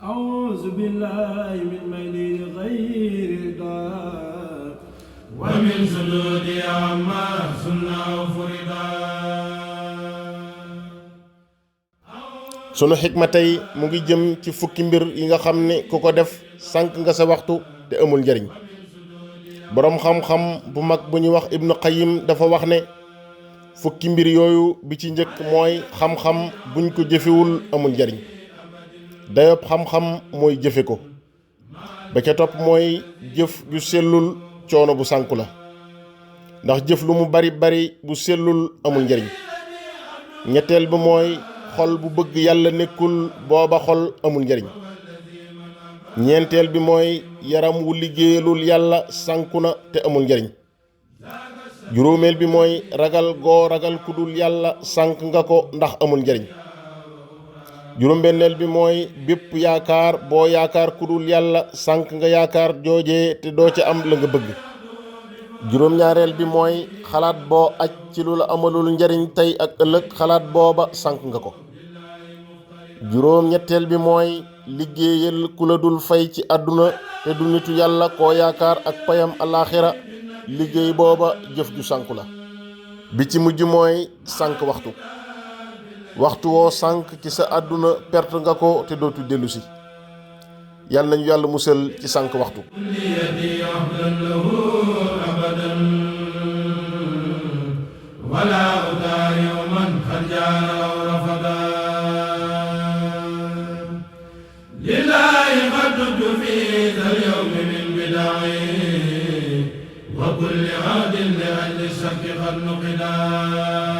أعوذ بالله من ميل غير دار ومن سدود عما سنة فردا. sunu xikma tey mu ngi jëm ci fukki mbir yi nga xam ne ku ko def sànq nga sa waxtu te amul njariñ. boroom xam-xam bu mag bu ñuy wax Ibnu Qayyim dafa wax ne fukki mbir yooyu bi ci njëkk mooy xam-xam buñ ko jëfewul amul njariñ. dayob xam-xam mooy jëfe ko. ba ca topp mooy jëf ju sellul coono bu sànku la, ndax jëf lu mu bari bari bu sellul amul njariñ. ñetteel bi mooy xol bu bëgg yàlla nekkul booba xol amul njariñ. ñeenteel bi mooy yaram wu liggéeyalul yàlla sànku na te amul njariñ. juróomeel bi mooy ragal goo ragal ku dul yàlla sànk nga ko ndax amul njariñ. juróom-benneel bi mooy bépp yaakaar boo yaakaar ku dul yàlla sànk nga yaakaar joojee te doo ca am la nga bëgg. juróom-ñaareel bi mooy xalaat boo aj ci lu la amalul njariñ tey ak ëllëg xalaat booba sànk nga ko. juróom-ñetteel bi mooy liggéeyal ku la dul fay ci àdduna te du nitu yàlla koo yaakaar ak payam alaaxira liggéey booba jëf ju sànku la. bi ci mujj mooy sànk waxtu. waxtu woo sànk ci sa àdduna perte nga ko te dootu dellu si. yàlla nañu yàlla musal ci sànk waxtu. ولا أداري من قد جار أو رفضا لله قد في ذا اليوم من بدعي وكل عاد لأجل الشك قد نقدا.